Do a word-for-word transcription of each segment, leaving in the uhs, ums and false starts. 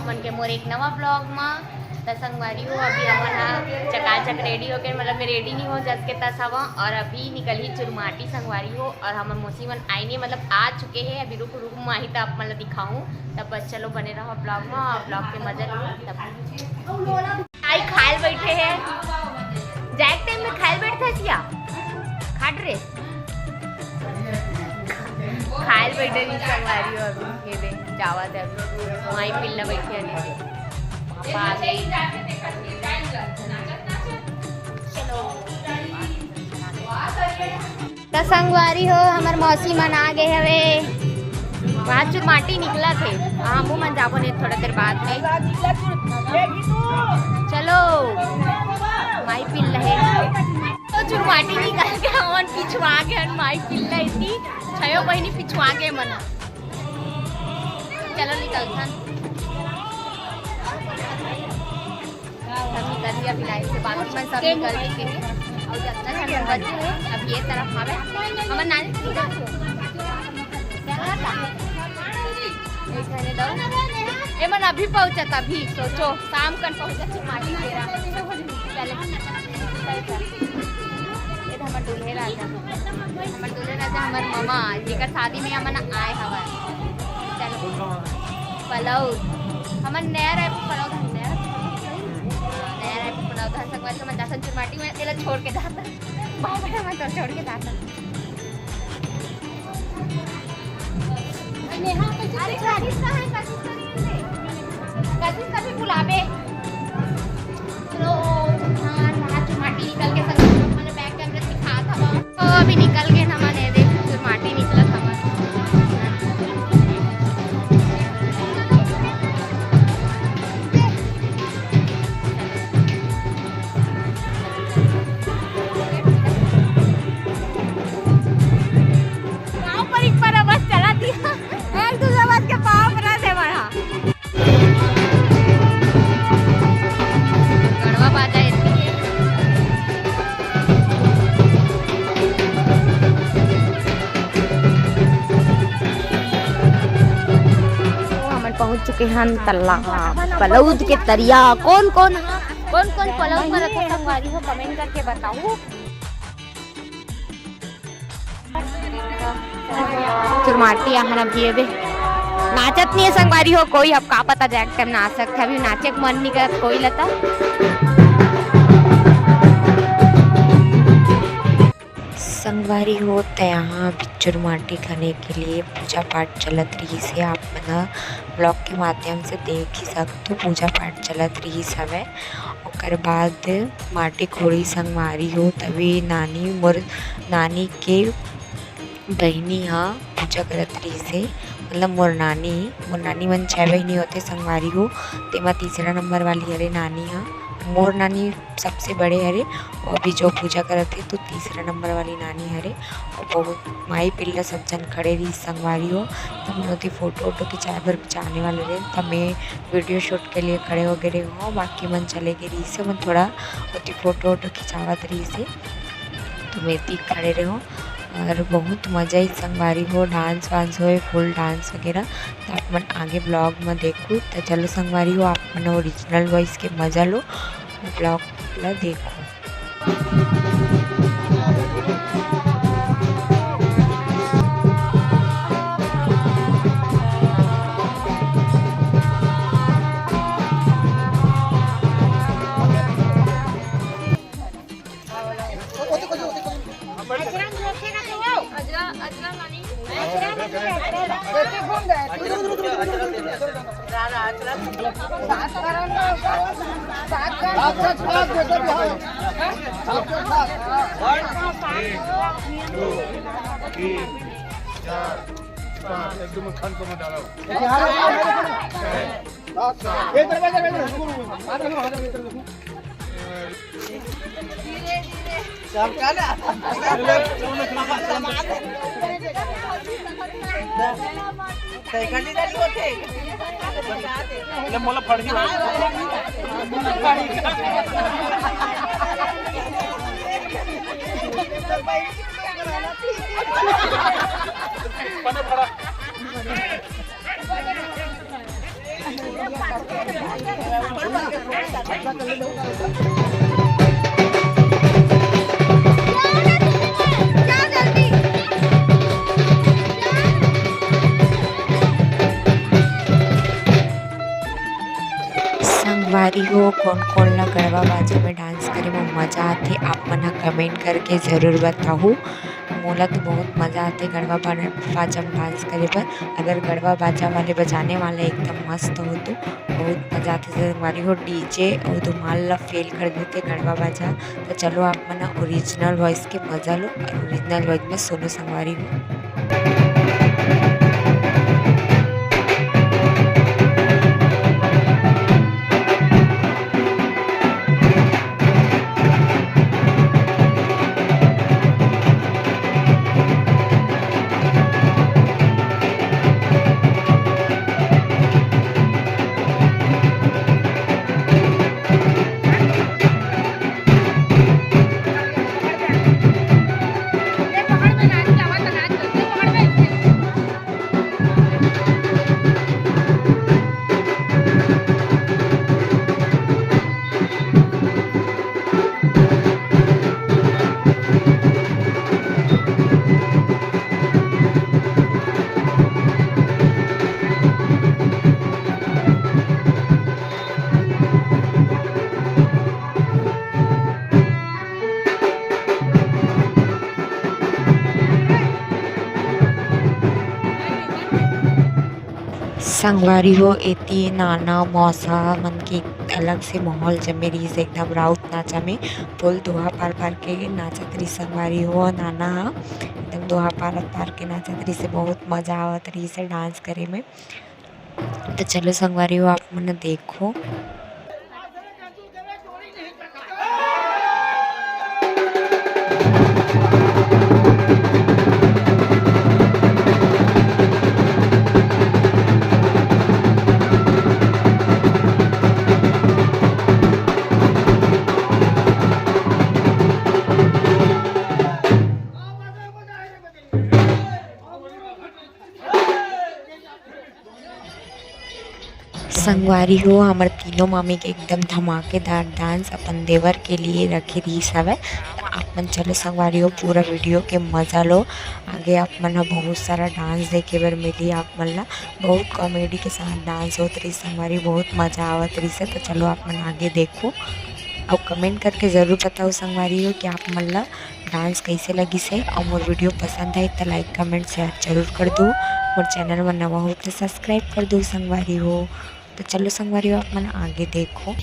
मन के मोर एक नवा vlog म। त संगवारी हो, अभी हमन ह चकाचक ready होके, मतलब मैं ready नहीं हो, जस के तस हवा, और अभी निकलही चुरमाटी संगवारी हो, और हमर मौसी मन आइने, मतलब आ चुके हैं, अभी रुक रुक म आही त आप मन ल दिखाहूँ। तब बस चलो बने रहो vlog म, और vlog के मजा लो। तब आई खाए ल बैठे हैं, जाए के time में खाए ल बैठता है सिया, खाट रे। खाए ल बैठे नहीं संगवारी हो, अभी ये दे जावा दे, अभी माई पिल्ला बैठे हैं। पापा आ गए। चलो। त संगवारी हो, हमर मौसी मन आ गए हवे। वहाँ चुरमाटी निकलत हे, हमू मन जाबो ने थोड़ा देर बाद में। चलो, माई पिल्ला हे। तो चुरमाटी निकल के हमन पिछुआ गे हन, माई पिल्ला इतनी छयो बहिनी पिछुआ गे मन। चलो निकलथन। सब निकल गया अभी लाइन से, बाकी मन सब निकल चुके हैं। और जितना झन मन बचे हैं, अब ये तरफ आवे। हमर नानी ए मन अभी पहुंचत, अभी सोचो, शाम कन पहुंचत चुरमाटी केरा। चले, चल, चल। ये तो हमर दूल्हे राजा, हमर दूल्हे राजा, हमर ममा, जेकर शादी में हमन आए हवन। चलो, पलौद, हमर नया रायपुर पलौद, हम नया रायपुर पलौद, नया रायपुर पलौद, हम संगवारी हमन जाथन चुरमाटी में, एला छोड़ के जाथन। बाय बाय, हमन तो छोड़ के जाथन। नेहा, कैसे अरे, कशिश कहाँ है? कशिश तो नहीं है। कशिश कभी बुलावे। चलो, हाँ, वहाँ चुरमाटी निकल के सब लोग मैंने back camera दिखा था। तो अभी निकल गए ना, मैंने देख, चुरमाटी निकला था। पाँव पर एक बार बस चला दिया। एक दूसरे बात के पाँव पर दे बढ़ा। गड़वा बाजा इतनी है। तो हमन पहुंच चुके हन तल्ला पलौद के तरिया। कौन कौन, कौन कौन पलौद में रहता संगवारी हो, comment करके बताओ। चुरमाटी आहन अभी एदे। नाचत नहीं है संगवारी हो कोई, अब का पता जाए के time नाच सकथे, अभी नाचे के मन नहीं करत कोई लता। संगवारी हो, त यहाँ अभी चुरमाटी खने के लिए पूजा पाठ चलत रहिस हे। आप मन ह vlog के माध्यम से देख ही सकथो, पूजा पाठ चलत रहिस हवय। ओकर बाद माटी कोड़ी संगवारी हो, तभी नानी, मोर नानी के बहिनी ह पूजा करत रहिस हे, मतलब मोर नानी, मोर नानी मन छह बहिनी होथे संगवारी हो, तेमा तीसरा नंबर वाली हरे नानी ह। मोर नानी सबसे बड़े हरे, अउ अभी जो पूजा करत हे तो तीसरा नंबर वाली नानी हरे। अउ बहुत माई पिल्ला सब झन खड़े रहिस संगवारी हो, त मोर ओती फोटो वोटो खिंचाए बर जाने वाले रहे, त मैं video shoot के लिए खड़े हो गए रहे हो, बाकी मन चले गए रहिस हे, मन थोड़ा ओती फोटो वोटो खिंचावत रहिस हे, तो मैं एती खड़े रहे हो। और बहुत मजा ही संगवारी हो, dance वांस होए, full dance वगैरह, तो आप मन आगे vlog में देखो। तो चलो संगवारी हो, आप मन original voice के मजा लो, vlog ला देखो। एकदम खान को मत डालो। सबका ना। ले मोला फड़की भाई। पने फड़ा। संगवारी हो, कोन कोन ला गड़वा बाजा में डांस करे में मजा आथे, आप मन ह कमेंट करके जरूर बताहू। मोला तो बहुत मजा आथे गड़वा बा-, बाजा में डांस करे बर। अगर गड़वा बाजा वाले बजाने वाला एकदम मस्त हो तो बहुत मजा आथे संगवारी हो। डीजे अउ धमाल ला फेल कर देथे गड़वा बाजा। तो चलो आप मन ओरिजिनल वॉइस के मजा लो और ओरिजिनल वॉइस में सुनो संगवारी हो। संगवारी हो, एती नाना मौसा मन के अलग से माहौल जमे रहिस, एकदम राउत नाचा में फुल दोहा पार पार के नाचत रहिस संगवारी हो। नाना ह एकदम दोहा पारत पार के नाचत रहिस, बहुत मजा आवत रहिस डांस करे में। तो चलो संगवारी हो, आप मन देखो। संगवारी हो, हमर तीनों मामी के एकदम धमाकेदार डांस अपन देवर के लिए रखे रहिस हवय। त आप मन चलो संगवारी हो, पूरा वीडियो के मजा लो। आगे आप मन ह बहुत सारा डांस देखे बर मिली आप मन ला। बहुत कॉमेडी के साथ डांस होत रहिस संगवारी, बहुत मजा आवत रहिस हे। त चलो आप मन आगे देखो अउ कमेंट करके जरूर बताओ संगवारी हो कि आप मन ला डांस कैसे लगिस हे। अउ मोर वीडियो पसंद आए त लाइक, कमेंट, शेयर जरूर कर दो। मोर चैनल म नवा हो त सब्सक्राइब कर दो संगवारी हो। तो चलो संगवारी हो, आप मन आगे देखो।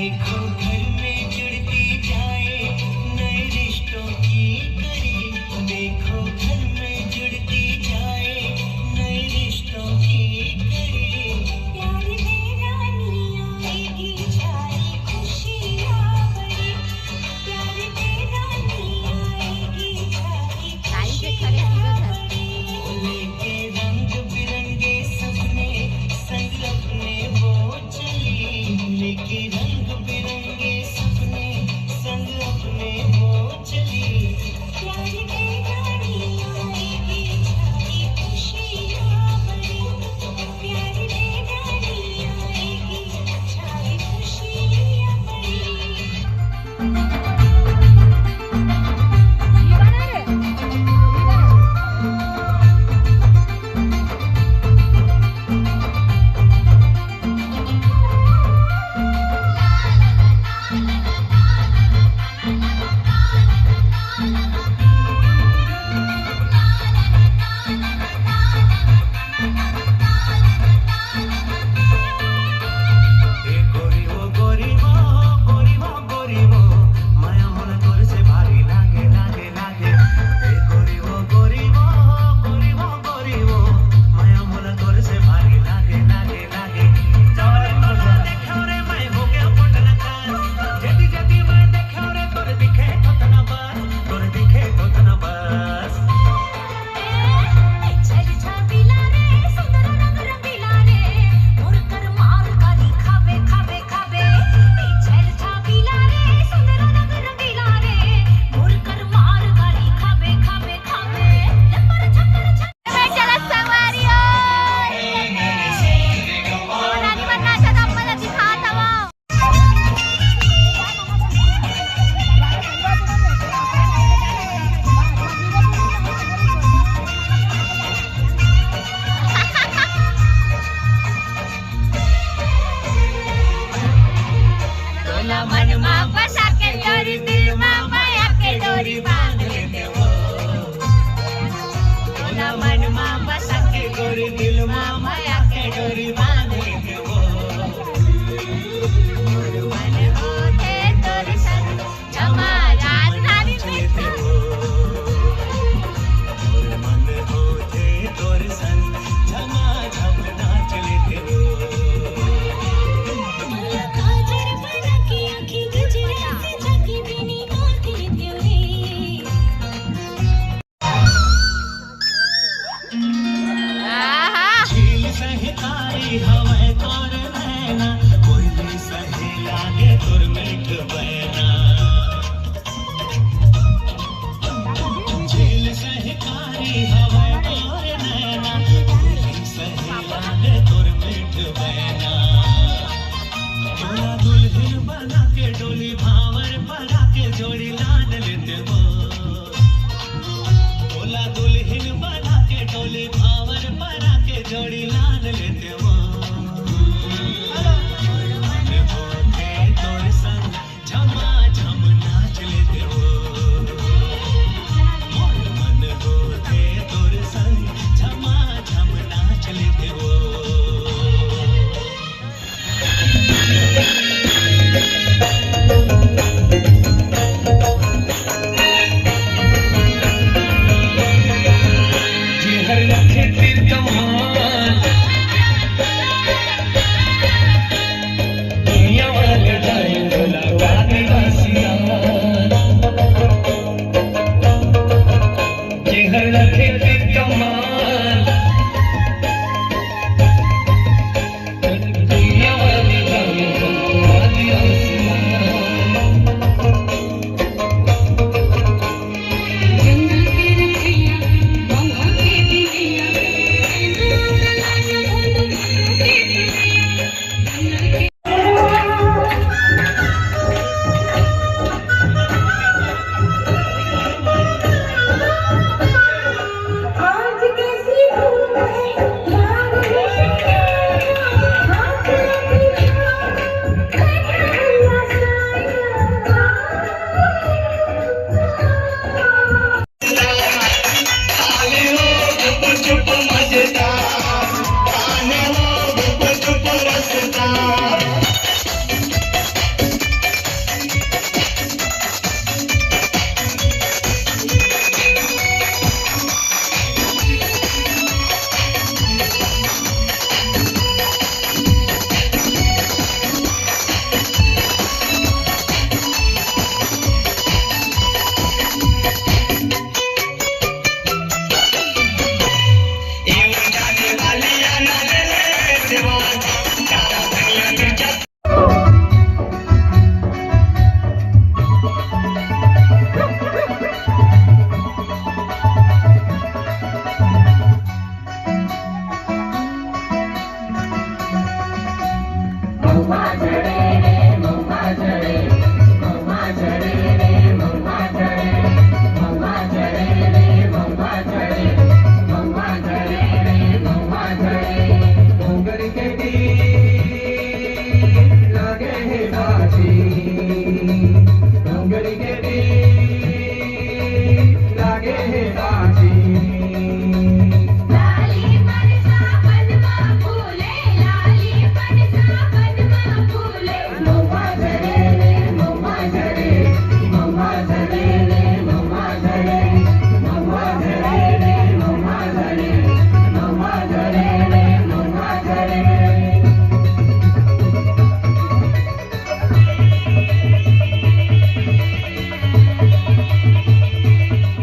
देखो घर में जुड़ती जाए नए रिश्तों की कड़ी। देखो घर में जुड़ती जाए नए रिश्तों की कड़ी। प्यार देना नहीं आएगी सारी खुशियाँ बड़ी। प्यार देना नहीं आएगी सारी खुशियाँ बड़ी। लेके रंग बिरंगे सपने संग अपने वो चली। लेके रंग बिरंगे सपने संग अपने वो चली। प्यार देना नहीं आएगी सारी खुशियाँ बड़ी। प्यार देना नहीं आएगी सारी खुशियाँ बड़ी।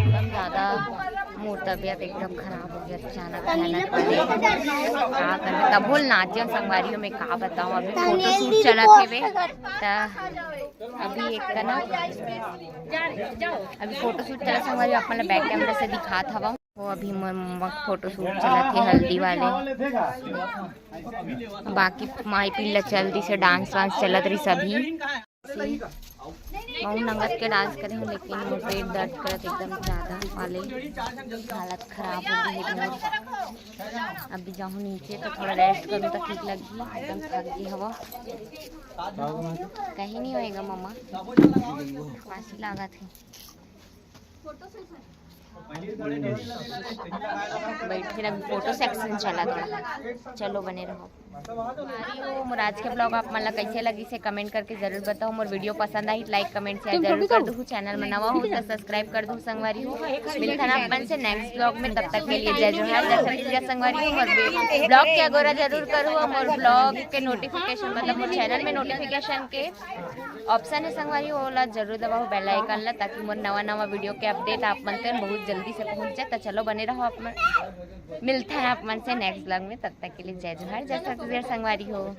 एकदम ज्यादा मोर तबीयत एकदम खराब हो गया अचानक, अचानक। का करबे, तभो ल नाचे संगवारी हो, मैं का बताऊं। अभी फोटो शूट चलत हेवे, त अभी एक तना अभी फोटो शूट चलत संगवारी हो, अपन ला बैक कैमरा से दिखात हवं। वो अभी मस्त फोटो शूट चलत हे हल्दी वाले। बाकी माई पिल्ला चल दिस हे, डांस वांस चलत रहिस अभी। बहुत नंगत के डांस करे हूँ, लेकिन मोर पेट दर्द करत एकदम ज्यादा वाले, हालत खराब हो गई है मोर। अभी जाहूँ नीचे तो थोड़ा रेस्ट करूँ तो ठीक लगही, एकदम थक गई हवा। कहीं नहीं होएगा मम्मा, खांसी लागत है। बैठ के ना फोटो सेक्शन चला थोड़ा, चलो बने रहो। संगवारी हो, मोर आज के ब्लॉग आप मन ला कैसे लगिस हे कमेंट करके जरूर बताओ। मोर वीडियो पसंद आही लाइक कमेंट शेयर जरूर कर दू। चैनल में नवा हो तो सब्सक्राइब कर दू संगवारी हो। मिलथन आप मन से नेक्स्ट ब्लॉग में, तब तक के लिए जय जोहार, जय छत्तीसगढ़ संगवारी हो। मोर ब्लॉग के अगोरा जरूर करू और मोर ब्लॉग के नोटिफिकेशन मतलब मोर चैनल में नोटिफिकेशन के ऑप्शन है संगवारी हो, ओला जरूर दबाओ बेल आइकन ला, ताकि मोर नवा नवा वीडियो के अपडेट आप मन तक बहुत जल्दी से पहुंच जाए। तो चलो बने रहो आप मन, मिलथन आप मन से नेक्स्ट ब्लॉग में, तब तक के लिए जय जोहार, जय छत्तीसगढ़ संगवारी हो।